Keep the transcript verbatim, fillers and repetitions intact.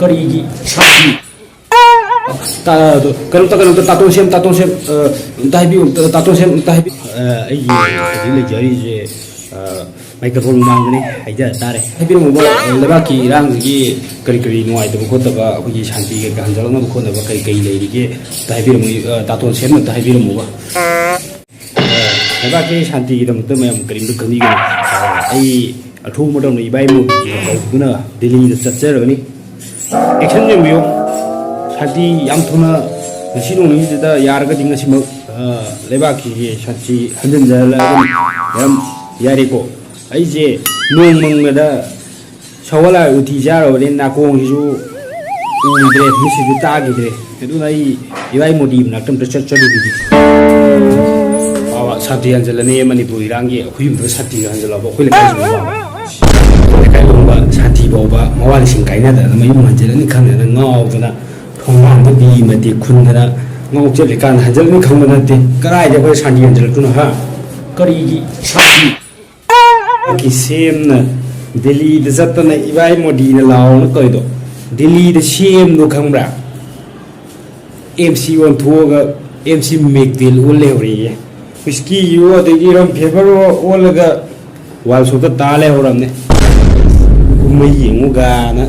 ꯀꯔꯤꯒꯤ ꯁꯥꯟꯇꯤ? ꯀꯩꯅꯣꯝꯇ, ꯀꯩꯅꯣꯝꯇ, ꯇꯥꯇꯣꯟ ꯁꯦꯝ, ꯇꯥꯇꯣꯟ ꯁꯦꯝ, ꯑ, ꯑꯝꯇ ꯍꯥꯏꯕꯤꯌꯨ, ꯑꯝꯇ, ꯇꯥꯇꯣꯟ ꯁꯦꯝ, ꯑꯝꯇ ꯍꯥꯏꯕꯤꯌꯨ꯫ ꯑ, ꯑꯩꯒꯤ ꯍꯧꯖꯤꯛ ꯂꯩꯖꯔꯤꯁꯦ, ꯑ, ꯃꯥꯏꯀ꯭ꯔꯣꯐꯣꯟ ꯃꯃꯥꯡꯗꯅꯤ ꯍꯥꯏꯖ ꯇꯥꯔꯦ꯫ ꯍꯥꯏꯕꯤꯔꯝꯃꯨꯕ, ꯂꯩꯕꯥꯛꯀꯤ ꯏꯔꯥꯡꯁꯤꯒꯤ ꯀꯔꯤ ꯀꯔꯤ ꯅꯨꯡꯉꯥꯏꯇꯕ ꯈꯣꯠꯇꯕ, ꯑꯩꯈꯣꯏꯒꯤ ꯁꯥꯟꯇꯤ ꯀꯩꯀꯥ ꯍꯟꯖꯤꯜꯂꯛꯅꯕ ꯈꯣꯠꯅꯕ ꯀꯔꯤ ꯀꯔꯤ ꯂꯩꯔꯤꯒꯦ? ꯑꯝꯇ ꯍꯥꯏꯕꯤꯔꯝꯃꯨ, ꯑ, ꯇꯥꯇꯣꯟ ꯁꯦꯝꯅ ꯑꯝꯇ ꯍꯥꯏꯕꯤꯔꯝꯃꯨꯕ꯫ ꯂꯩꯕꯥꯛꯀꯤ ꯁꯥꯟꯇꯤꯒꯤꯗꯃꯛꯇ ꯃꯌꯥꯝ ꯀꯔꯤꯝꯇ ꯈꯟꯕꯤꯒꯅꯨ꯫ ꯑꯩ ꯑꯊꯨꯕ ꯃꯇꯝꯗ ꯏꯕꯥꯏ ꯃꯣꯗꯤꯕꯨ ꯍꯧꯗꯨꯅ ꯗꯤꯜꯂꯤꯗ ꯆꯠꯆꯔꯕꯅꯤ꯫ ꯑꯦꯛꯁꯟ ꯌꯦꯡꯕꯤꯌꯨ꯫ ꯁꯥꯟꯇꯤ ꯌꯥꯝ ꯊꯨꯅ ꯉꯁꯤ ꯅꯣꯡ ꯅꯤꯅꯤꯁꯤꯗ ꯌꯥꯔꯒꯗꯤ ꯉꯁꯤꯃꯛ, ꯑ, ꯂꯩꯕꯥꯛꯀꯤ ꯁꯥꯟꯇꯤ ꯍꯟꯖꯤꯟꯖꯔꯛꯂꯒꯅꯤ꯫ ꯃꯌꯥꯝ ꯌꯥꯔꯦꯀꯣ꯫ ꯑꯩꯁꯦ ꯅꯣꯡ ꯃꯪꯕꯗ ꯁꯒꯣꯜ ꯍꯋꯥꯏ ꯎꯇꯤ ꯆꯥꯔꯨꯕꯅꯤ, ꯅꯥꯀꯣꯡꯁꯤꯁꯨ ꯎꯗ꯭ꯔꯦ, ꯃꯤꯠꯁꯤꯁꯨ ꯇꯥꯈꯤꯗ꯭ꯔꯦ꯫ ꯑꯗꯨꯅ ꯑꯩ ꯏꯕꯥꯏ ꯃꯣꯗꯤ ꯃꯅꯥꯛꯇ ꯑꯝꯇ ꯆꯠ-, ꯆꯠꯂꯨꯈꯤꯒꯦ꯫ ꯁꯥꯟꯇꯤ ꯍꯟꯖꯤꯜꯂꯅꯤ ꯃꯅꯤꯄꯨꯔ ꯏꯔꯥꯡꯒꯤ, ꯑꯩꯈꯣꯏ ꯌꯨꯝꯗ ꯁꯥꯟꯇꯤ ꯍꯟꯖꯤꯜꯂꯕ, ꯑꯩꯈꯣꯏ ꯂꯩꯀꯥꯏꯁꯤꯕꯨ ꯋꯥꯕ꯫ ꯑꯩꯈꯣꯏ ꯂꯩꯀꯥꯏ ꯂꯣꯝꯕ ꯁꯥꯟꯇꯤ ꯐꯥꯎꯕ ꯃꯋꯥ ꯂꯧꯁꯤꯡ ꯀꯥꯏꯅꯗꯅ ꯃꯌꯨꯝ ꯍꯟꯖꯤꯜꯂꯅꯤ ꯈꯪꯗꯅ ꯉꯥꯎꯗꯅ ꯊꯣꯡꯒꯥꯟꯗ ꯕꯤ ꯃꯇꯦꯛ ꯈꯨꯟꯗꯅ ꯉꯥꯎ ꯆꯠꯂꯤꯀꯥꯟꯗ ꯍꯟꯖꯤꯜꯂꯅꯤ ꯈꯪꯕ ꯅꯠꯇꯦ꯫ ꯀꯗꯥꯏꯗ ꯑꯩꯈꯣꯏ ꯁꯥꯟꯇꯤ ꯍꯟꯖꯤꯜꯂꯛꯇꯣꯏꯅꯣ, ꯍꯥ? ꯀꯔꯤꯒꯤ ꯁꯥꯟꯇꯤ? ꯀꯤ ꯁꯦꯝꯅ ꯗꯦꯜꯂꯤꯗ ꯆꯠꯇꯅ ꯏꯕꯥꯏ ꯃꯣꯗꯤꯅ ꯂꯥꯎꯅ ꯀꯧꯏꯗꯣ, ꯗꯦꯜꯂꯤꯗ ꯁꯦꯝꯗꯣ ꯈꯪꯕ꯭ꯔꯥ? M C ꯑꯣꯟꯊꯣꯛꯑꯒ M C ꯃꯦꯛꯕꯦꯜ all ꯂꯩꯍꯧꯔꯦꯌꯦ꯫ Whisky ꯌꯣ ꯑꯗꯒꯤ ꯔꯝ ꯐꯦꯕꯔ ꯑꯣꯜꯂꯒ ꯋꯥꯔꯜ ꯁꯣꯞꯇ ꯇꯥ ꯂꯩꯍꯧꯔꯝꯅꯦ꯫ ꯀꯨꯝꯍꯩ ꯌꯦꯡꯉꯨ ꯒꯥꯅ